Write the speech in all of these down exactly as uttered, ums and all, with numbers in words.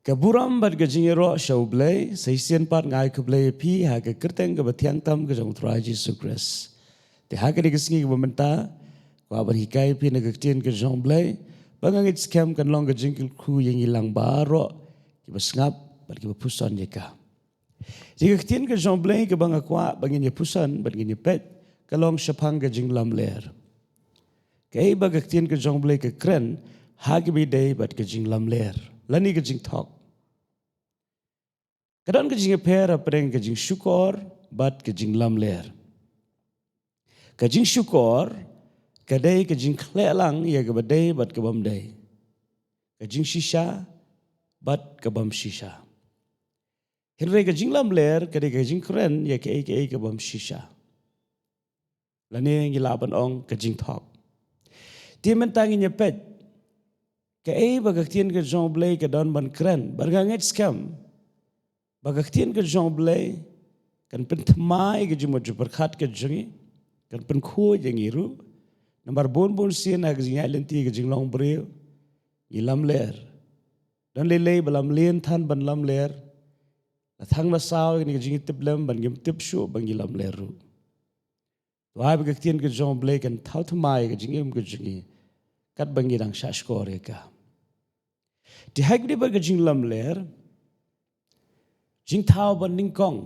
Ka burom bad ka jingïaroh sha U Blei. Sa shisien pat nga ai khublei ïa phi ha ka kyrteng kaba thiang tam ka jong U Trai Jisu Khrist. Te ha kane ka sngi kaba mynta, kwah ban hikai ïa phi na ka ktien ka jong U Blei, ba nga ngeit skhem kan long ka jingkyrkhu ïa ngi lang baroh kiba sngap bad kiba puson ïa ka. Te ka ktien ka jong U Blei kaba nga kwah ba ngin ïa puson bad ngin ïa peit, ka long shaphang ka jinglamler. Kaei ba ka ktien ka jong U Blei ka kren ha kaba ïadei bad ka jinglamler lane ka jingthok? Ka don ka jingïapher hapdeng ka jingshukor bad ka jinglamler. Ka jingshukor ka dei ka jingkhleh lang ïa kaba dei bad kabym dei, ka jingshisha bad kabym shisha. Hynrei ka jinglamler ka dei ka jingkren ïa kaei kaei kabym shisha, lane ngi lah ban ong ka jingthok. Te mynta ngin ïa peit kaei ba ka ktien ka jong U Blei ka don ban kren, bad nga ngeit skhem ba ka ktien ka jong U Blei kan pynthymmai ka jingmut jingpyrkhat ka jong ngi, kan pynkhuid ïa ngi ruh. Namar bun bun sien ha ka jingïaid lynti ka jinglong briew ngi lamler. Don lei lei ba lam lien than ban lamler, la thang la saw ïa kane ka jingïatiplem bad ngim tip shuh ba ngi lamler ruh. To ai ba ka ktien ka jong U Blei kan thaw thymmai ka jingim ka jong ngi katba ngi dang shahshkor ïa ka. Te ha kaba ïadei bad ka jinglamler, jingthaw ba nyngkong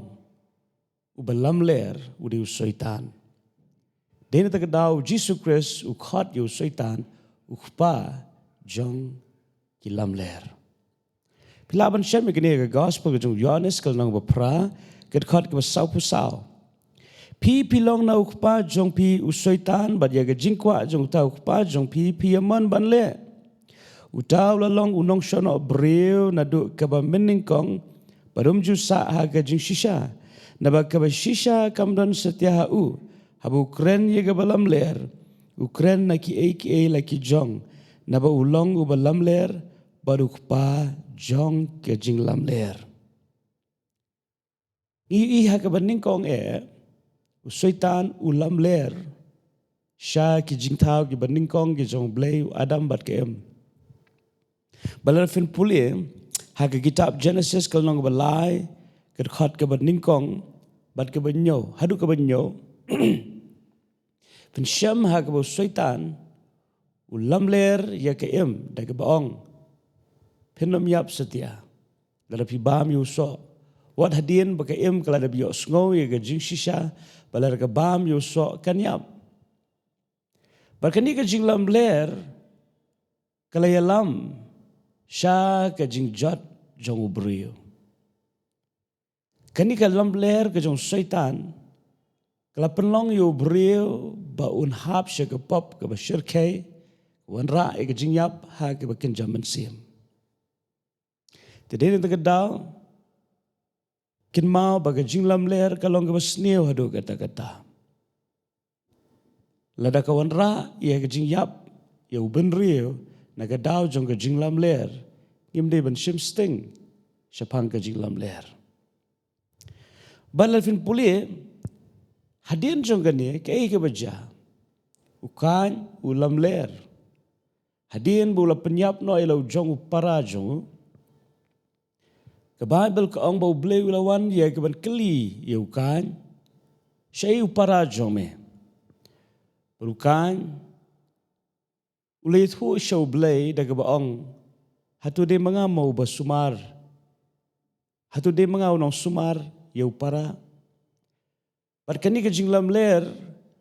uba lamler u dei u Soitan. Dei na kata ka daw U Jisu Khrist u khot ïa u Soitan u kpa jong ki lamler. Phi lah ban shem ïa kane ha ka gospel ka jong u Ïoannis ka lynnong ba phra, ka dkhot kaba sawphew saw. Phi phi long na u kpa jong phi u Soitan, bad ïa ka jingkwah jong uta u kpa jong phi phi ïa mon ban leh. Uta u la long u nongshong noh briew naduh kaba mynnyngkong, bad um ju sah ha ka jingshisha, naba kaba shisha kam don satia ha u. Haba u kren ïa kaba lamler, u kren na kiei kiei la ki jong, naba u long uba lamler bad u kpa jong ka jinglamler. Ngi ïohi ha kaba nyngkong eh, u Soitan u lamler sha ki jingthaw kiba nyngkong ki jong U Blei, u Adam bad ka Im. Bad lada phin pule ha ka kitab Genesis ka lynnong kaba lai, ka dkhot kaba nyngkong bad kaba hynñiew haduh kaba hynñiew, phin shem ha kaba u Soitan u lamler ïa ka Im da kaba ong, phin ym ïap satia lada phi bam ïa u soh. Wat hadien ba ka Im ka la dep ïohsngew ïa ka jingshisha ba lada ka bam ïa u soh kan ïap. Bad kane ka jinglamler ka la ïalam sha ka jingjot jong u briew. Kane ka lamler ka jong u Soitan ka la pynlong ïa u briew ba un hap sha ka pop kaba shyrkhei, ka wanrah ïa ka jingïap ha kaba kynja mynsiem. Te dei na kata ka daw, kynmaw ba ka jinglamler ka long kaba sniew haduh katta katta. Lada ka wanrah ïa ka jingïap ïa u bynriew na ka daw jong ka jinglamler, ngim dei ban shim sting shaphang ka jinglamler. Bad lada phin pule hadien jong kane, kaei kaba jia? U Kain u lamler. Hadien ba u la pynïap noh ïa la u jong u para jong u, ka Baibl ka ong ba U Blei u la wan ïa ka ban kylli ïa u Kain, shaei u para jong me? Bad u Kain u la ïathuh sha U Blei da kaba ong, hato dei ma nga mo uba sumar? Hato dei ma nga u nongsumar ïa u para? Bad kane ka jinglamler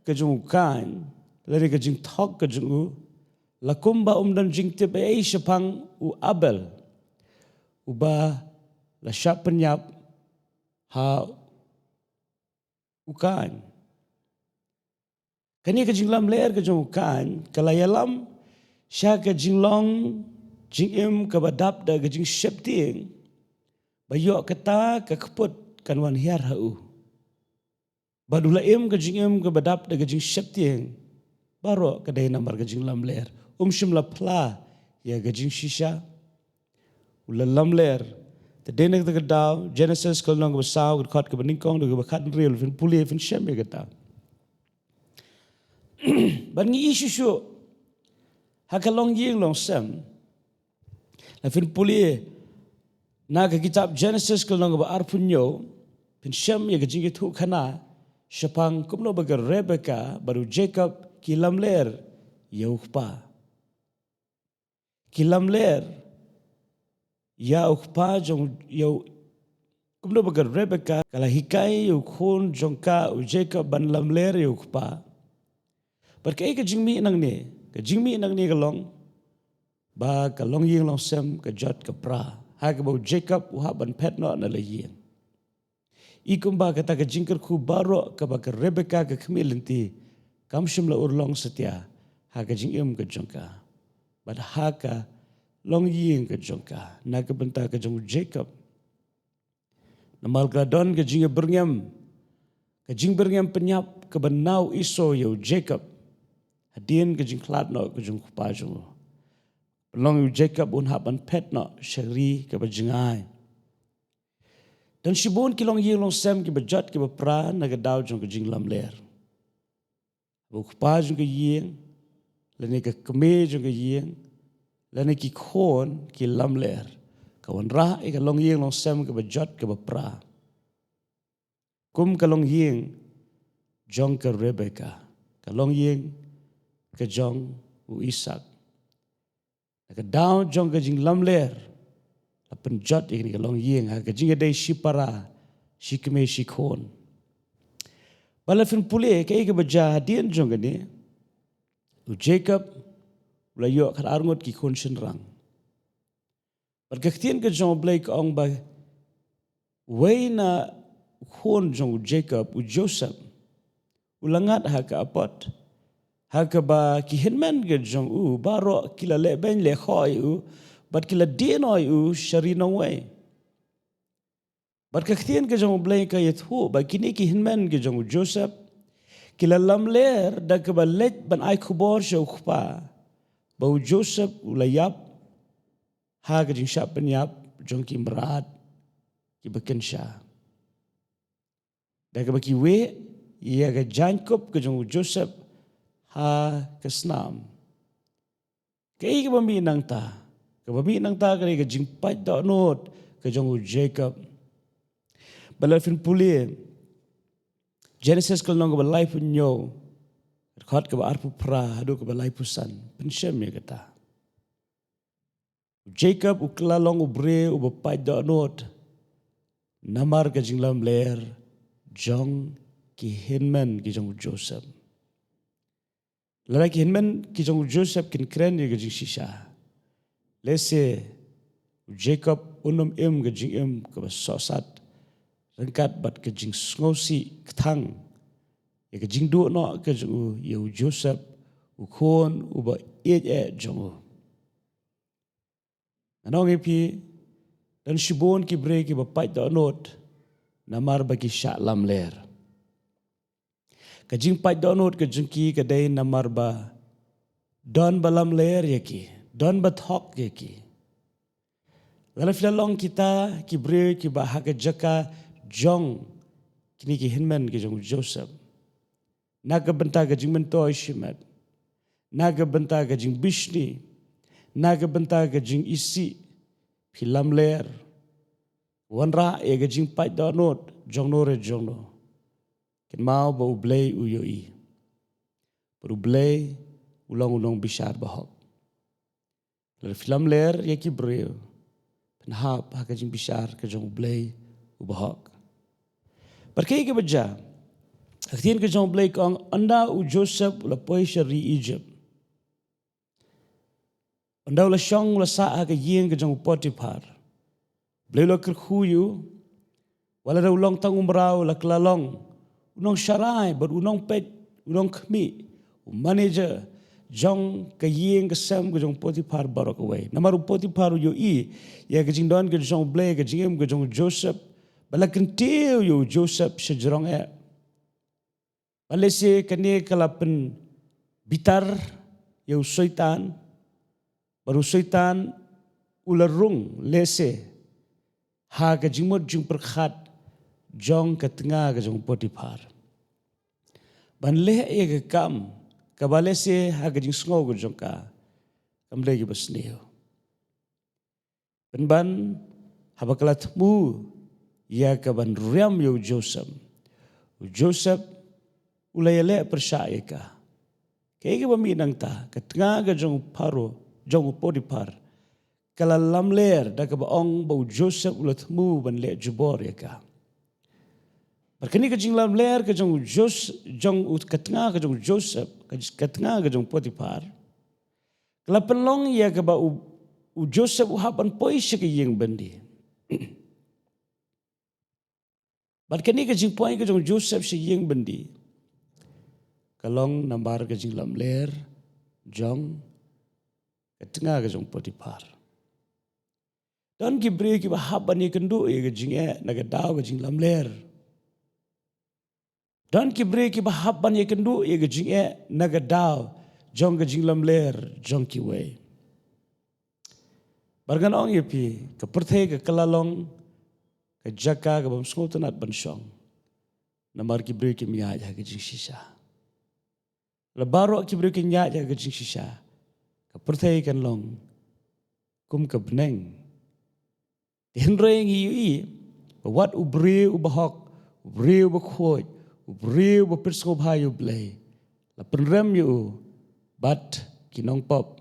ka jong u Kain, lane ka jingthok ka jong u, la kumba um don jingtip ei ei shaphang u Abel, uba la shah pynïap ha u Kain. Kane ka jinglamler ka jong u Kain ka la ïalam sha ka jinglong jingim kaba dap da ka jingsheptieng, ba ïoh kata ka kput kan wan hiar ha u. Bad u la im ka jingim kaba dap da ka jingsheptieng baroh ka dei namar ka jinglamler. Um shym la phla ïa ka jingshisha. U la lamler. Te dei na kata ka daw, Genesis ka lynnong kaba saw, ka dkhot kaba nyngkong haduh kaba khathynriew, phin pule phin shem ïa kata. Bad ngi ïohi shuh shuh ha ka longïing longsem, lada phin pule Na ka kitab Genesis ka lynnong kaba arphew hynñiew, pynshem ïa ka jingïathuhkhana shaphang kumno ba ka Rebecca bad u Jacob ki lamler ïa u kpa. Ki lamler ïa u kpa jong, ïa u, kumno ba ka Rebecca ka la hikai ïa u khun jong ka u Jacob ban lamler ïa u kpa. Bad kaei ka jingmih nangne? Ka jingmih nangne ka long ba ka longïing longsem ka jot ka pra ha kaba u Jacob u hap ban phet noh na la ïing. I kumba kata ka jingkyrkhu baroh kaba ka Rebecca ka khmih lynti kam shym la urlong satia ha ka jingim ka jong ka bad ha ka longïing ka jong ka na ka bynta ka jong u Jacob. Namar ka la don ka jingbyrngem, ka jingbyrngem pynïap kaba na u Esau ïa u Jacob hadien ka jingkhlad noh ka jong u kpa jong u. Pynlong ïa u Jacob un hap ban phet noh sha ri kaba jngai. Don shibun ki longïing longsem kiba jot kiba pra na ka daw jong ka jinglamler. Ba u kpa jong ka ïing, lane ka kmie jong ka ïing, lane ki khun ki lamler, ka wanrah ïa ka longïing longsem kaba jot kaba pra. Kum ka longïing jong ka Rebecca, ka longïing ka jong u Isaak. Na ka daw jong ka jinglamler la pynjot ïa kane ka longïing ha ka jingïadei shipara, shikmie shikhun. Bad lada phin pule kaei kaba jia hadien jong kane, u Jacob u la ïoh khatar ngut ki khun shynrang. Bad ka ktien ka jong U Blei ka ong ba uwei na u khun jong u Jacob, u Joseph, u la ngat ha ka apot, ha kaba ki hynmen ka jong u baroh ki la lehbeiñ lehkhoh ïa u bad ki la die noh ïa u sha ri nongwei. Bad ka ktien ka jong U Blei ka ïathuh ba kine ki hynmen ka jong u Joseph ki la lamler da kaba leit ban ai khubor sha u kpa ba u Joseph u la ïap ha ka jingshah pynïap jong ki mrad kiba kynsha, da kaba ki weh ïa ka jaiñkup ka jong u Joseph ha ka snam. Kaei kaba mih nangta? Kaba mih nangta ka dei ka jingpait dohnud ka jong u Jacob. Bad lada phin pule Genesis ka lynnong kaba laiphew hynñiew, dkhot kaba arphew phra haduh kaba laiphew san, pynshem ïa kata. U Jacob u kylla long u briew uba pait dohnud namar ka jinglamler jong ki hynmen ki jong u Joseph. Lada ki hynmen ki jong u Joseph kin kren ïa ka jingshisha, lehse u Jacob un ym im ka jingim kaba sohsat ryngkat bad ka jingsngewsih kthang ïa ka jingduh noh ka jong u ïa u Joseph, u khun uba ïeit eh jong u. Ngan ong ïa phi, don shibun ki briew kiba pait dohnud namar ba ki shah lamler. Ka jingpait dohnud ka jong ki ka dei namar ba don ba lamler ïa ki, don ba thok ïa ki. Lada phi la long kita ki briew kiba ha ka jaka jong kine ki hynmen ki jong u Joseph, na ka bynta ka jingmyntoi shimet, na ka bynta ka jingbishni, na ka bynta ka jingisih, phi lamler, wanrah ïa ka jingpait dohnud jongno re jongno, kynmaw ba U Blei u ïohi. Bad U Blei u long u nongbishar bahok. Lada phi lamler ïa ki briew, phin hap ha ka jingbishar ka jong U Blei u bahok. Bad kaei kaba jia? Ka ktien ka jong U Blei ka ong, ynda u Joseph u la poi sha ri Egypt, ynda u la shong u la sah ha ka ïing ka jong u Potiphar, U Blei u la kyrkhu ïa u. Wat lada u long tang u mraw, u la kylla long u nongsharai bad u nongpeit, u nongkhmih, u manager jong ka ïing ka sem ka jong u Potiphar baroh kawei. Namar u Potiphar u ïohi ïa ka jingdon ka jong U Blei ha ka jingim ka jong u Joseph, bad la kyntiew ïa u Joseph sha jrong eh. Bad lehse kane ka la pynbitar ïa u Soitan, bad u Soitan u la rung lehse ha ka jingmut jingpyrkhat jong ka tnga ka jong u Potiphar, ban leh ïa ka kam kaba lehse ha ka jingsngew ka jong ka kam dei kaba sniew. Pynban, Haba ka la thmu ïa ka ban riam ïa u Joseph, u Joseph u la ïaleh pyrshah ïa ka. Kaei kaba mih nangta, ka tnga ka jong u Pharaoh, jong u Potiphar, ka la lamler da kaba ong ba u Joseph u la thmu ban leh jubor ïa ka. Bad kane ka jinglamler ka jong u Jos-, jong u, ka tnga ka jong u Joseph, ka, ka tnga ka jong u Potiphar, ka la pynlong ïa kaba u, u Joseph u hap ban poi sha ka ïing byndi. Bad kane ka jingpoi ka jong u Joseph sha ïing byndi ka long namar ka jinglamler jong ka tnga ka jong u Potiphar. Don ki briew kiba hap ban ïakynduh ïa ka jingeh na ka daw ka jinglamler. Don ki briew kiba hap ban ïakynduh ïa ka jingeh na ka daw jong ka jinglamler jong kiwei. Bad ngan ong ïa phi, ka pyrthei ka, ka la long ka jaka kabym sngewtynnat ban shong. Namar ki briew kim ïaid ha ka jingshisha. La baroh ki briew kin ïaid ha ka jingshisha, ka pyrthei kan long kum ka bneng. Te hynrei ngi ïohi ba wat u briew uba hok, u briew uba khuid, u briew uba pyrshang bha ïa U Blei, la pynrem ïa u bad ki nongpop,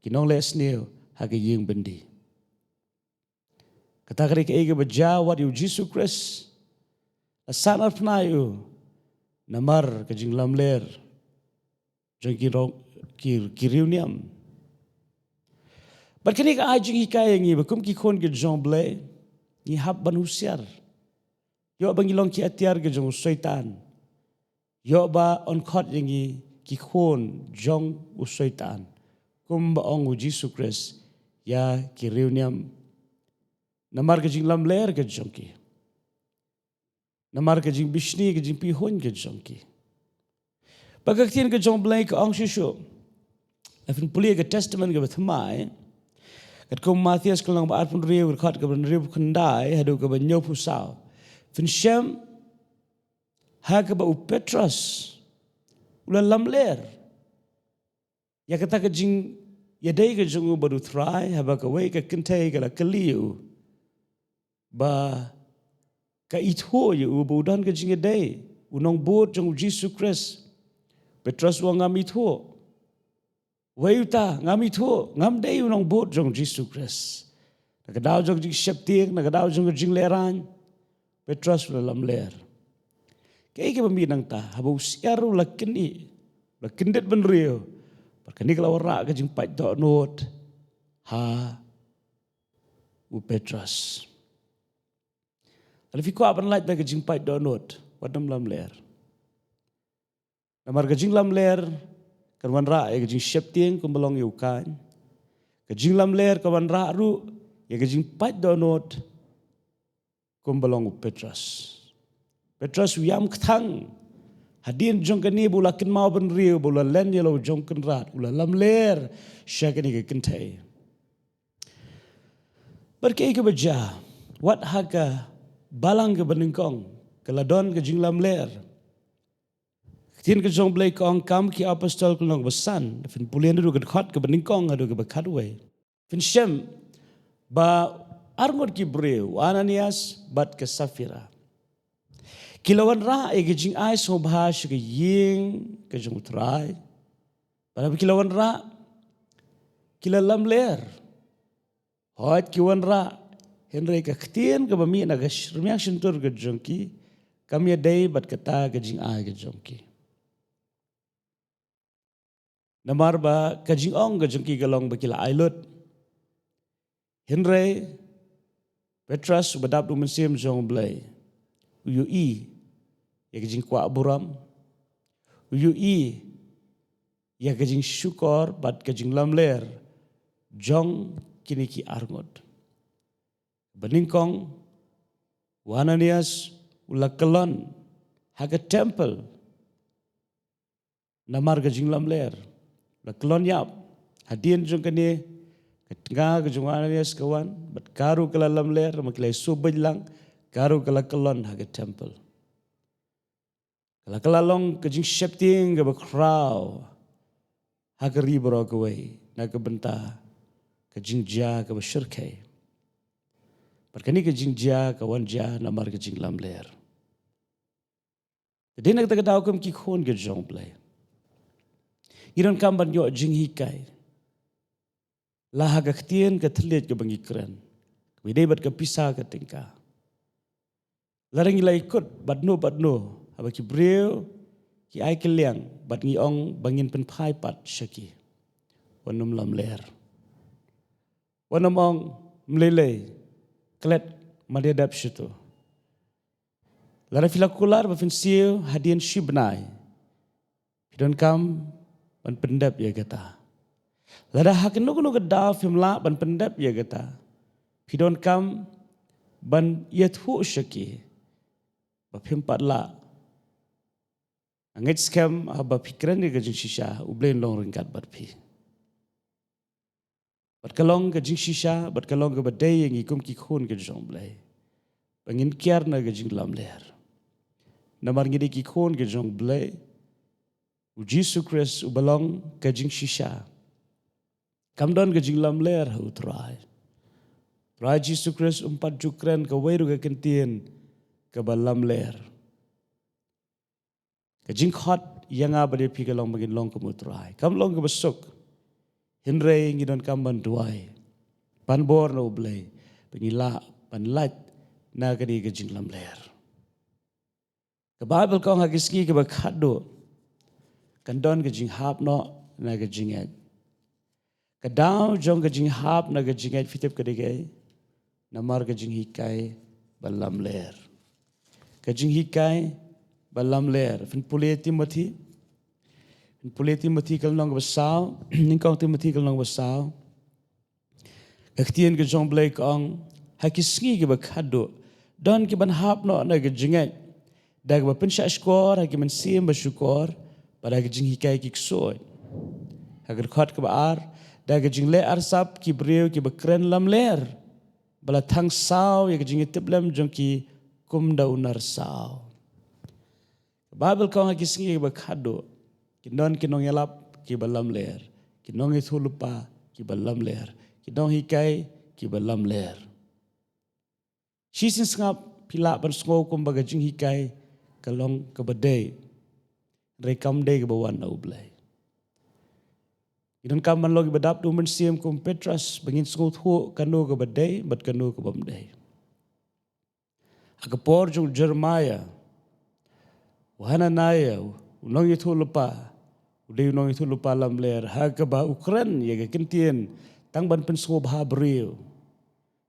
ki nongleh sniew ha ka ïing byndi. Kata ka dei kaei kaba jia wat ïa u Jisu Khrist. La sahnarphna ïa u namar ka jinglamler jong ki rong, ki, ki riewniam. Bad kane ka ai jinghikai ïa ngi ba kum ki khun ki jong U Blei, ngi hap ban husiar. Ïoh ba ngi long ki atiar ki jong u Soitan. Ïoh ba un khot ïa ngi ki khun jong u Soitan, kumba ong u Jisu Khrist ïa ki riewniam, namar ka jinglamler ka jong ki, namar ka jingbishni, ka jingpihuiñ ka jong ki. Ba ka ktien ka jong U Blei ka ong shuh shuh. La phin pule ka Testament kaba thymmai, katkum Mathaios ka lynnong ba arphew hynriew, ka dkhot kaba hynriewphew khyndai haduh kaba hynñiewphew saw, phin shem ha kaba u Petros u la lamler ïa kata ka jingïadei ka jong u bad u Trai, haba kawei ka kynthei ka la kylli ïa u ba ka ithuh ïa u ba u don ka jingïadei, u nongbud jong u Jisu Khrist. Petros u ong, ngam ithuh. Wei uta, ngam ithuh, ngam dei u nongbud jong u Jisu Khrist. Na ka daw jong ka jingsheptieng, na ka daw jong ka jinglehrain, Petros u la lamler. Kaei kaba mih nangta, haba u syiar u la kynnoh, u la kyndit bynriew, bad kane ka la wanrah ka jingpait dohnud ha u Petros. Lada phi kwah ban lait na ka jingpait dohnud, wat nym lamler. Namar ka jinglamler kan wanrah ïa ka jingsheptieng kumba long ïa u Kain. Ka jinglamler kan wanrah ruh ïa ka jingpait dohnud kumba long u Petros. Petros u ïam kthang hadien jong kane ba u la kynmaw bynriew, ba u la len ïa la u jong Kynrad, u la lamler sha kane ka kynthei. Bad kaei kaba jia, wat ha ka balang kaba nyngkong ka la don ka jinglamler. Ka ktien ka jong U Blei ka ong, Kam ki Apostol ka lynnong ba san, phin pule naduh ka dkhot kaba nyngkong haduh kaba khatwei. Phin shem ba arngut ki briew, u Ananias bad ka Saphira, ki la wanrah ïa ka jingai sngewbha sha ka ïing ka jong u Trai. Bad haba ki la wanrah, ki la lamler. Hooid ki wanrah, hynrei ka ktien kaba mih na ka sh-, rmiang shyntur ka jong ki kam ïadei bad kata ka jingai ka jong ki. Namar ba ka jingong ka jong ki ka long ba ki la ai lut. Hynrei Petros uba dap da u Mynsiem jong U Blei, u ïohi ïa ka jingkwah burom, u ïohi ïa ka jingshukor bad ka jinglamler jong kine ki arngut. Ba nyngkong, u Ananias u la kyllon ha ka temple namar ka jinglamler. U la kyllon ïap. Hadien jong kane, ka tnga ka jong u Ananias ka wan, bad ka ruh ka la lamler, namar ki la ïasubeit lang, ka ruh ka la kyllon ha ka temple. Ka la, ka la long ka jingsheptieng kaba khraw ha ka ri baroh kawei na ka bynta ka jingjia kaba shyrkhei. Bad kane ka jingjia ka wan jia namar ka jinglamler. Te dei na kata ka daw kum ki khun ka jong U Blei, ngi donkam ban ïoh jinghikai la ha ka ktien ka thylliej kaba ngi kren, kaba ïadei bad ka pisa ka tyngka. Lada ngi la ïakut bad no bad no, haba ki briew ki ai kylliang bad ngi ong ba ngin pynphai pat sha ki, wat nym lamler. Wat nym ong, ym lei lei, klet, ma dei dep shuh to. Lada phi la kular ba phin siew hadien shi bnai, phi donkam ban pyndep ïa kata. Lada ha kano kano ka daw phim lah ban pyndep ïa kata, phi donkam ban ïathuh sha ki ba phim pat lah. Nga ngeit skhem haba phi kren ïa ka jingshisha, U Blei un long ryngkat bad phi. Bad ka long ka jingshisha, bad ka long kaba dei ïa ngi kum ki khun ka jong U Blei, ba ngin kiar na ka jinglamler. Namar ngi dei ki khun ka jong U Blei, U Jisu Khrist uba long ka jingshisha. Kam don ka jinglamler ha U Trai. Trai Jisu Khrist um pat ju kren kawei ruh ka kyntien kaba lamler. Ka jingkhot ïa nga bad ïa phi ka long ba ngin long kum U Trai. Kam long kaba suk. Hynrei ngi donkam ban duwai, pan bor na U Blei, ba ngin lah ban lait na kane ka jinglamler. Ka Baibl ka ong ha ki sngi kiba khatduh kan don ka jinghap noh na ka jingngeit. Ka daw jong ka jinghap na ka jingngeit, phi tip ka dei kaei? Namar ka jinghikai ba lamler. Ka jinghikai ba lamler. Phin pule Timothi. Phin pule Timothi ka lynnong kaba saw, nyngkong Timothi ka lynnong kaba saw. Ka ktien ka jong U Blei ka ong, ha ki sngi kiba khatduh, don kiban hap noh na ka jingngeit da kaba pynshah shkor ha ki mynsiem ba shukor, bad da ka jinghikai ki ksuid. Ha ka dkhot kaba ar, da ka jingleh arsap ki briew kiba kren lamler, ba la thang saw ïa ka jingïatiplem jong ki kum da u nar saw. Ka Baibl ka ong ha ki sngi kiba khatduh, kin don ki nongïalap kiba lamler, ki nongïathuhlypa kiba lamler, ki nonghikai kiba lamler. Shisien sngap phi lah ban sngew kumba ka jinghikai ka long kaba dei, hynrei kam dei kaba wan na U Blei. Ngi donkam ban long kiba dap da u Mynsiem kum u Petros, ba ngin sngewthuh kano kaba dei bad kano kaba ym dei. Ha ka por jong u Jeremiah, u Hananiah, u nongïathuhlypa, u dei u nongïathuhlypa lamler, ha kaba u kren ïa ka kyntien tang ban pynsngewbha briew.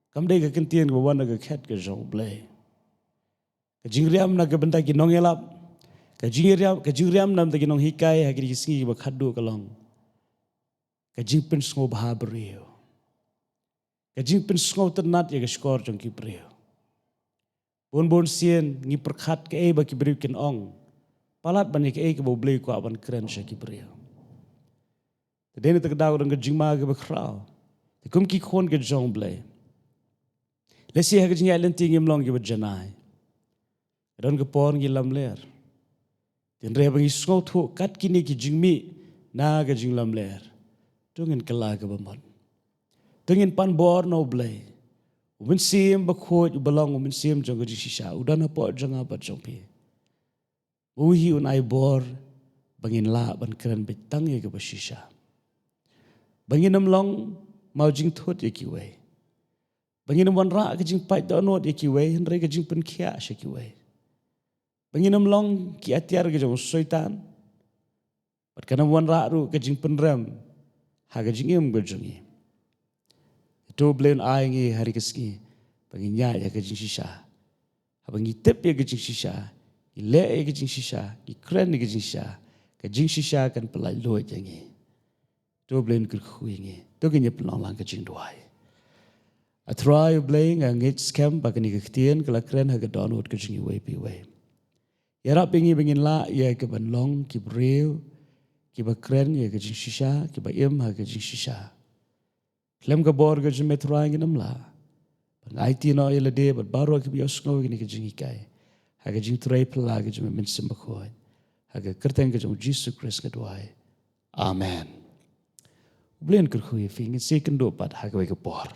Kam dei ka kyntien kaba wan na ka khet ka jong U Blei. Ka jingriam na ka bynta ki nongïalap, ka jingriam, ka jingriam na ka bynta ki nonghikai ha ki sngi kiba khatduh ka long ka jingpynsngewbha briew. Ka jingpynsngewtynnat ïa ka shkor jong ki briew. Bun bun sien ngi pyrkhat kaei ba ki briew kin ong, palat ban ïa kaei kaba U Blei u kwah ban kren sha ki briew. Te dei na kata ka daw ka don ka jingma kaba khraw. Te kum ki khun ka jong U Blei, lehse ha ka jingïaid lynti ngim long kiba janai. Ka don ka por ngi lamler. Hynrei haba ngi sngewthuh kat kine ki jingmih na ka jinglamler, to ngin kylla kaba mut. To ngin pan bor na U Blei. U Mynsiem Bakhuid uba long u mynsiem jong ka jingshisha u don hapoh jong nga bad jong phi. Ba u hi un ai bor ba ngin lah ban kren beit tang ïa kaba shisha. Ba ngin ym long maw jingthut ïa kiwei. Ba ngin ym wanrah ka jingpait dohnud ïa kiwei, hynrei ka jingpynkhiah sha kiwei. Ba ngin ym long ki atiar ka jong u Soitan, bad kan ym wanrah ruh ka jingpynrem ha ka jingim ka jong ngi. To U Blei un ai ngi ha ri ka sngi ba ngin ïaid ïa ka jingshisha. Haba ngi tip ïa ka jingshisha, ngi leh ïa ka jingshisha, ngi kren ïa ka jingshisha, ka jingshisha kan pyllait luid ïa ngi. To U Blei un kyrkhu ïa ngi. To ngin ïa pynlong lang ka jingduwai. A Trai U Blei, nga ngeit skhem ba kane ka ktien ka la kren ha ka dohnud ka jong ngi iwei pa iwei. Ïarap ïa ngi ba ngin lah ïa ka ban long ki briew kiba kren ïa ka jingshisha, kiba im ha ka jingshisha. Khlem ka bor ka jong me Trai ngin ym lah. Ba ngi aiti noh ïa lade bad baroh kiba ïohsngew ïa kane ka jinghikai ha ka jingtrei phylla ka jong me Mynsiem Bakhuid. Ha ka kyrteng ka jong u Jisu Khrist nga duwai. Amen. U Blei un kyrkhu ïa phi, ngin sa ïakynduh pat ha kawei ka por.